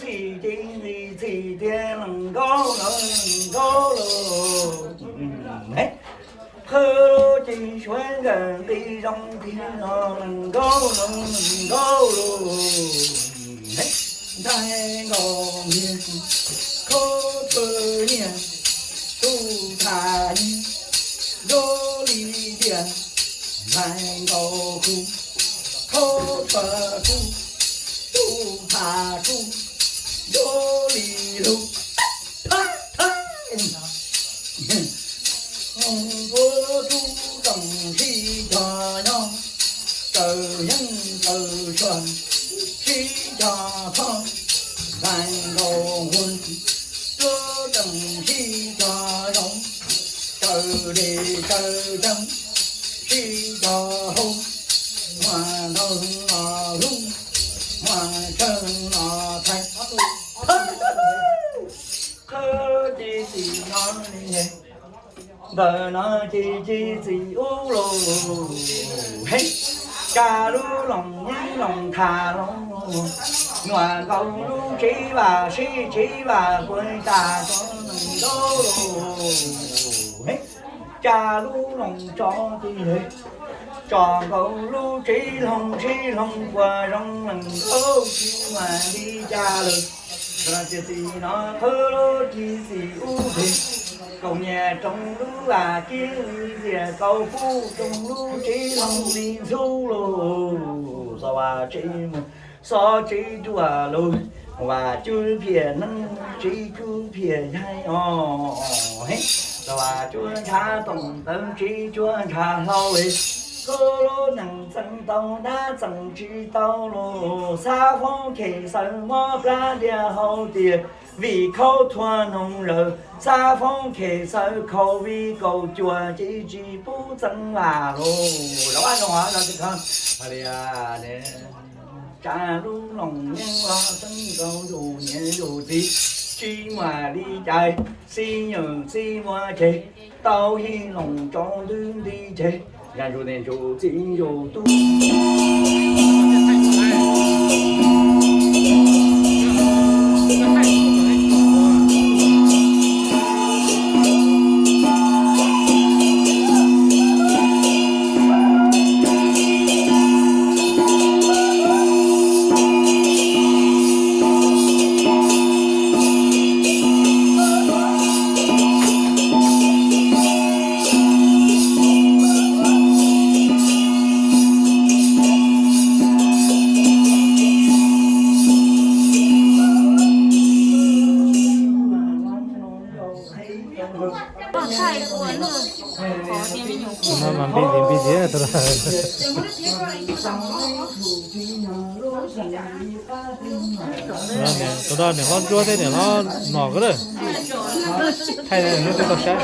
Ces ntxim txim tias lees nkaub los lees nkaub los, qhov ces suav nkawm nqi zoo tiag los lees nkaub los lees nkaub los, ntxhais nkaus ntiag, khaub pawg nyiaj, tus tham nyiaj, nrov li ntiag, ntxhais nkaus kuv, khaub pawg kuv, tus tham kuv, nrov li lug, thab thab. Hoo npua rub rooj sib cog nyob, raws yeeb raws tshuaj sib cog thoob, ntxhais nkaus nquag, tsuab tseem sib cog zoov, raws dej raws cawv sib cog haus, muaj ntau los hlub, muaj tsawg los thaiv. Qhov ces txim no li, ntawm no ces ces txim ub los, tsa lub loos yeeb loos tham los, nyuam nkaus lub tsev vam sib tsev vam puas tas tso lees nkaub los, tsa lub loos tso ces tso nkaus lub tsev hloov tsev hloov puas zoo lees nkaub tsis muaj li cas lawm. Los tias txim no qhov los ces txim ub phem, kaus nyias roos lub vam kiv li ntxias kaus pub roos lub tsev hloov li ntxhub los, xov vam tsev mus xov tsev ruaj los, vam cuab phiaj neeb tsev cuab phiaj yaig os, xov vam cuab ntshav toom ntawv tsev cuab ntshav hlau, koj lub neej txeem tau dab txeem tsis tau los, xav foob khem xaws mob plab diaj hau tias vim khaub thuas noog lawm, xav foob khem xaws khaus vij kaum cuam ces tsis pub txeeb vam los. Tsa lub loos yeeb los txeeb nkaus yus niam yus txiv, tsis muaj li cas, xib nyawm xib muas ces tau hij loos tsaus ntuj nti ces, yog yus niam yus txiv yus tub. No mas npij ntxiv npij ntxiv. Tus no niam hlob ntsuab thiab niam hlob nom kawg lawm. Thaij lub teb tau saib.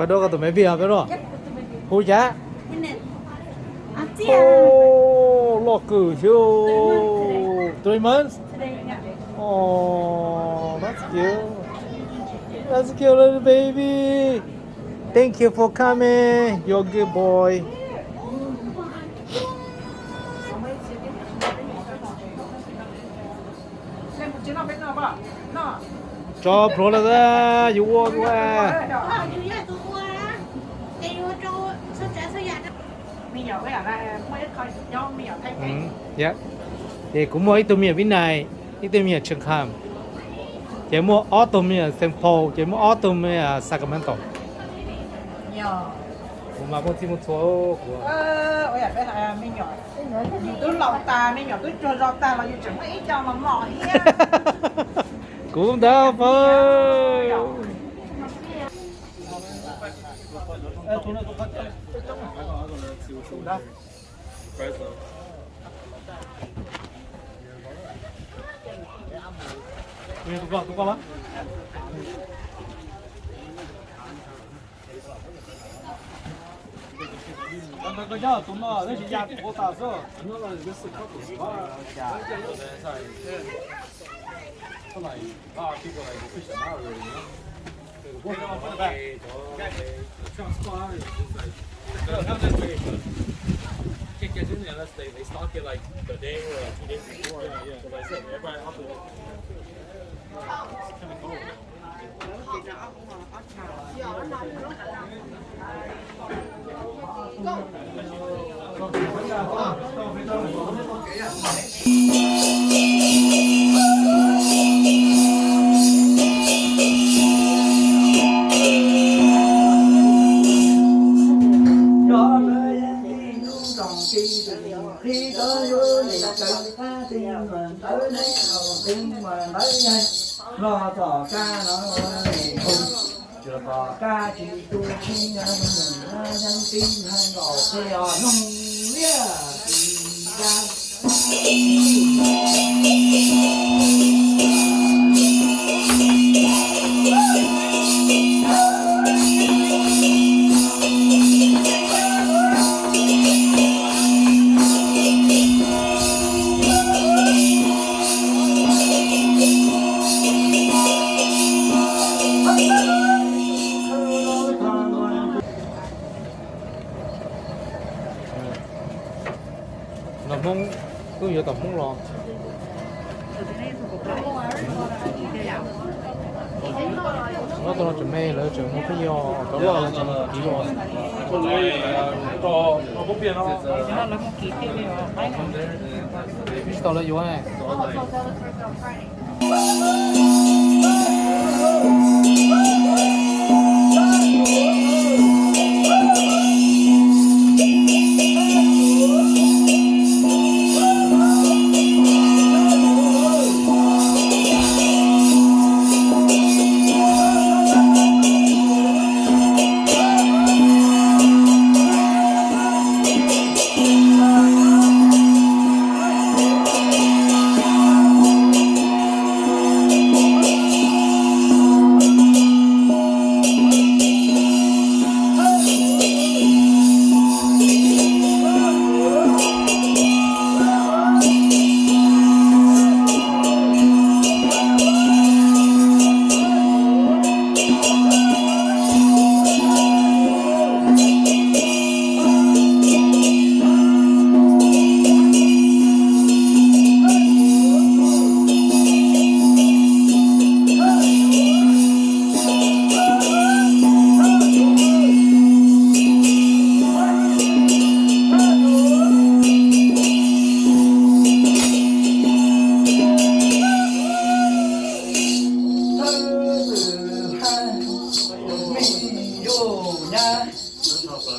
Peb dua koj tus me pij os, peb dua. Hu cas? Loj kawg xwb. Three months? Oh, that's cute. That's cute little baby. Thank you for coming. You're a good boy. Tso plhuav lawm, yus ua dua. Ces kuv muaj ib tug me nyuam Vib Nais, ib tug me nyuam Tsheej Kham, ces muaj ob tug me nyuam Saint Paul, ces muaj ob tug me nyuam Sacramento. Kuv mas muaj txij muaj txhua kuv. Yus twb laus tas, me nyuam twb tsuag zog tag los yus tseem muaj ib co mos mos thiab. Kuv ntawd fawb. Tus koj, tus koj los? Tus no tab sis ya ua tas xwb. Can't get in there unless they, they stock it like the day or like two days before. Yeah, yeah. So like I said, everybody off the It's kind of cold. Los tom kab no, tsuas tom kab tsis tu tsis nyob, yeej tib neeg los qhia noog liaj tsis ya. Los Hmoob twb yuav tom Hmoob los. Ob tug no tseem me, lawv tseem mus pheej yog cov loj, lawv tseem mus kiv los. Tsis tau lawv yuav ne.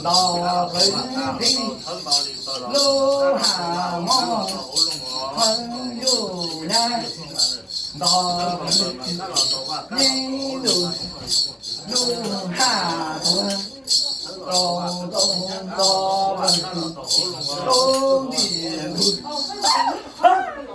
Nto qwv tij lub ham mob, qhov yus nyab nto qwv tij yeej lus lub ham tuag rau nto nto lub ntim lus.